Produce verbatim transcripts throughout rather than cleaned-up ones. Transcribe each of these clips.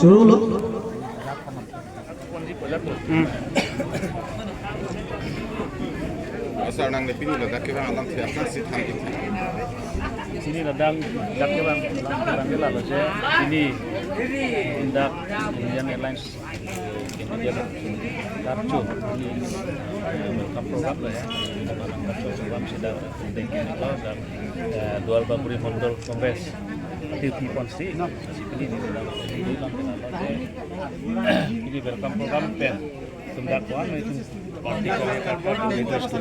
Rulo. Asar nang le pini ladak kevang alam si akan si than. Pini ladak, dak kevang, kevang ke lalo je, pini indak Indian Airlines, eh, India karcho, pini, eh, welcome program lo ya, welcome karcho program sida, eh, Duarbagori Mondol Congress, T P ponsi, si pini ni ladak, pini ladak, eh, pini welcome program pen, tum dak kuan, eh, tum party ko, eh, party ko, eh,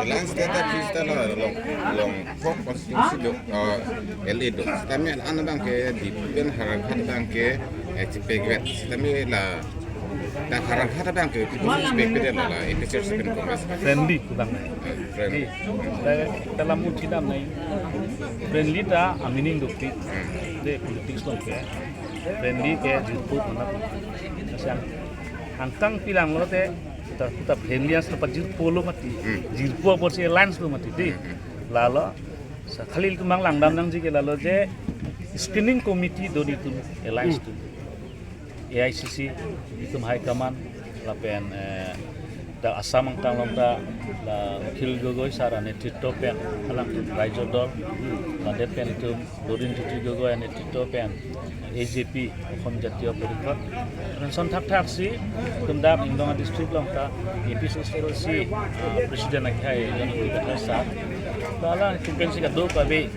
Alliance data pista la long, long form constituency do, uh, L A do. Sitame an abang ke di pen Howraghat abang ke, eh, chipegret. Sitame la, la Howraghat abang ke, people expect ke la, la, A P H L C pen Congress. Friendly pu abang nai. Eh, friendly. Di, ta, ta lamu chidam nai. Friendly ta, a meaning dopik. Hmm. De politics along ke. Friendly ke jirpo mana. Asang, angkang pilang lote, ta, ta friendly as ta jirpo lo mati. Hmm. Jirpo apotsi alliance lo mati di. Hmm, hmm. Lalo, sa khali ilitum abang langdam nangji ke lalo je screening committee do nelitum alliance atum. A I C C, itum high command, lapen, eh, dak Assam angkang along ta, la Akhil Gogoi sir anetritwo pen, alangtum raijo dol, ladet pen itum Lurinjyoti Gogoi anetritwo pen A J P, Asom Jatiya Porishod. Lapen ason thakthak si, itum dak Ingdong district along ta, A P H L C, ah, president akhai, John Ingti Kathar sir. Lalo itum pensi kadokave,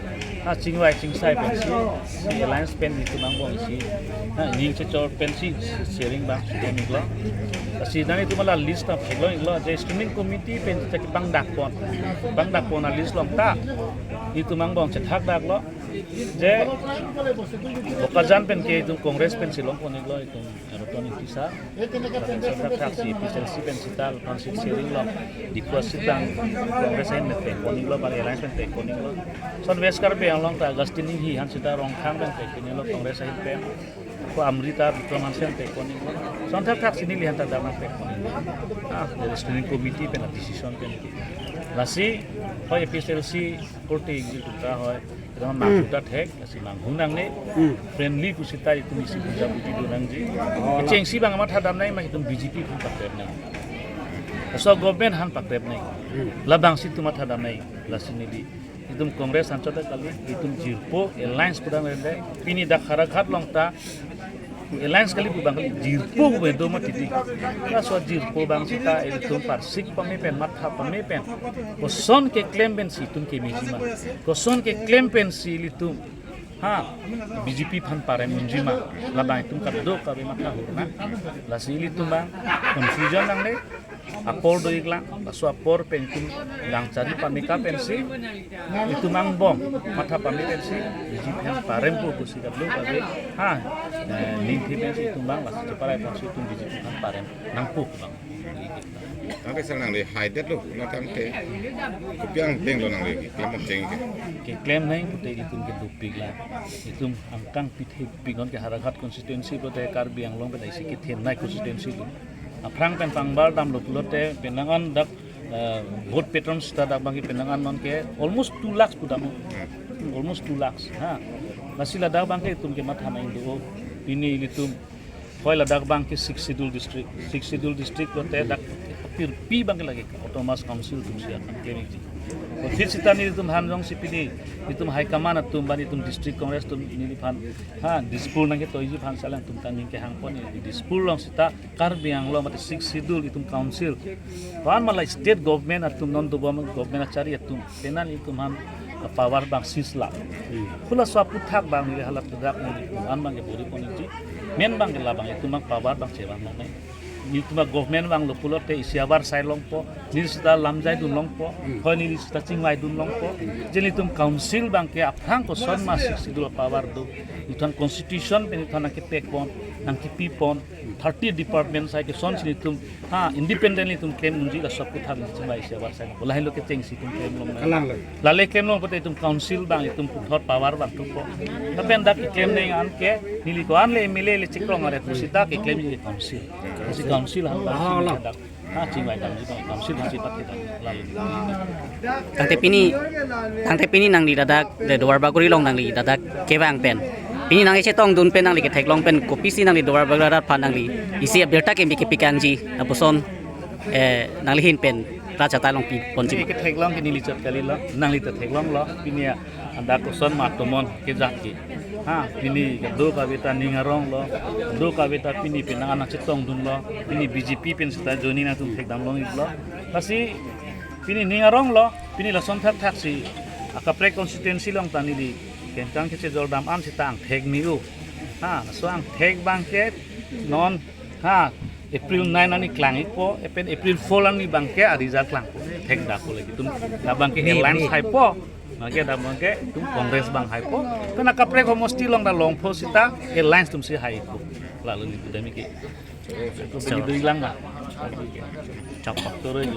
ha, chingvai chingsai pensi, si alliance pen itum angbong si, ha, ning chechor pensi, sharing abang, sharing iklo. Si nang itum la list ta pheklo iklo, je screening committee pen ta kepangdak pon. Pangdak pon a list along ta, itum angbong chethak daklo. Je, Bokajan pen ke itum Congress pensi long pon iklo itum Ratan Engti sir. Lapen ason thakthak si A P H L C pen sita lapen si sharing along. Diphu sitang Congress ahin pen pon iklo, bang alliance pen pon iklo. Ason West Karbi Anglong ta Augustine Enghee han sita Rongkhang pen pon iklo Congress ahin pen. Ko Amri ta Bikram Hanse pen pon iklo. Ason thakthak si neli han ta damang pon iklo. Ah, dari screening committee pen decision pen. Lasi, hoi A P H L C, korte ikji tuta hoi. Itum Hmm. manghu ta thek, lasi manghu nangne, Hmm. friendly pusita itum isi puja puji do nangji. Oh, Kechengsi abang mathadam nai ma itum B J P aphan pakrep nai. Laso government aphan pakrep nai. Hmm. Labangsi itum mathadam nai, lasi neli. Itum Congress anchot ta kali, itum jirpo, alliance pudam rende, pini dak Howraghat along ta, alliance kali pu abang kali, jirpo pu do mati di. Laso jirpo abang sita itum parsik pame pen, matha pame pen. Koson keklem pensi itum kemeji ma. Koson keklem pensi ilitum, ha, B J P aphan parem unji ma. Labang itum kadokave matha hurna. Lasi ilitum abang confusion nangne. Apor do iklang, laso apor pen itum langchari pameka pensi, itum angbong matha pame pensi, B J P aphan parempo pusi kadokave, ha, eh, ningthi pensi itum abang, lasi cheparai pensi itum B J P aphan parem nangpo abang. Tangte sir nangli haidetlo, nangtangte kopi angdeng lo nangli, keklem cheng ke. Keklem nai pute itum kedopik la, itum angkang pithe pik non ke Howraghat constituency pute Karbi Anglong pen isi kethenei constituency lo. Aphrang pen pangbar damlo pulote penang an dak, eh, vote pattern sita dak abang ke penang an non ke almost two lakhs pudam. Hmm. Almost two lakhs. Ha. Lasi ladak abang ke itum kematha nang do. Pini ilitum hoi ladak abang ke Sixth Schedule district. Sixth Schedule district lote dak pirpi abang ke lake Autonomous Council atum si akan klem ikji. Office sita nelitum han jongsi pini itum high command atum bang itum district Congress atum neliphan, ha, Dispur nangketoiji aphan si alangtum ta ning kehang pon, Dispur along sita Karbi Anglong mate Sixth Schedule itum council. Wan mala state government atum non dobom government achari atum. Penang itum aphan power abang seize lap. Hmm. Hula laso aputhak abang neli halat kedak nelitum an abang ke bori pon ikji. Main abang ke labang itum abang power abang chevan longnei. Nelitum abang government vanglo pulote isi avarsai longpo. Neli sita lamjai dun longpo. Hmm. Hoi neli sita chingvai dun longpo. Hmm. Je nelitum council abang ke aphrang koson ma Sixth Schedule power do. Nelitum constitution pen nelitum nangkepek pon, nangkepi pon. Thirty department sai kesonsi nelitum, ha, independently itum klem unji laso aputhak nelitum bai isi avarsai. Lahelo kechengsi itum klem long nang. Kalang lo. Lale klem long pute itum council abang itum puthot power abang thupo. Lapen dak keklem nang an ke neli ko-an le M L A le chekrong aret pusita keklem neli council. Lasi council aphan Ah, lang. Dak. Ah, chingvai damji, damsi damsi pathek dam. Lalu. Tangte pini, tangte pini nangli ladak, de Duarbagori along nangli ladak kevang pen. Pini nangli chetongdun pen nangli ketheklong pen kopisi nangli Duarbagori arat aphan nangli isi abirta keme kepikangji lapuson, eh, nangli ahin pen rat chata along piponji. Neli ketheklong ke neli chot kalilo, nangli ta theklonglo, pini ya anda koson matomon kejat ke. Ha, pini kedo kave ta ning aronglo, kedo kave ta pini penang anak chetongdunlo, pini B J P pen seta joining nangtum thekdam long iklo. Lasi pini ning aronglo, pini lason thakthak si akaprek constituency along ta neli kengkang kechejordam an seta angthek me-o. Ha, laso angthek abangke non, ha, April nine arni klang ikpo, epen April four arni abangke a-result klangpo. Thekdakpo lagi tum. Labangke alliance haipo. Lake labangke tum Congress abang haipo. Pen akaprek homosti along ta longpo seta alliance atumsi haipo. Lalu ni pudami ke. Aku beli dui lang ba. Chapok. Turun.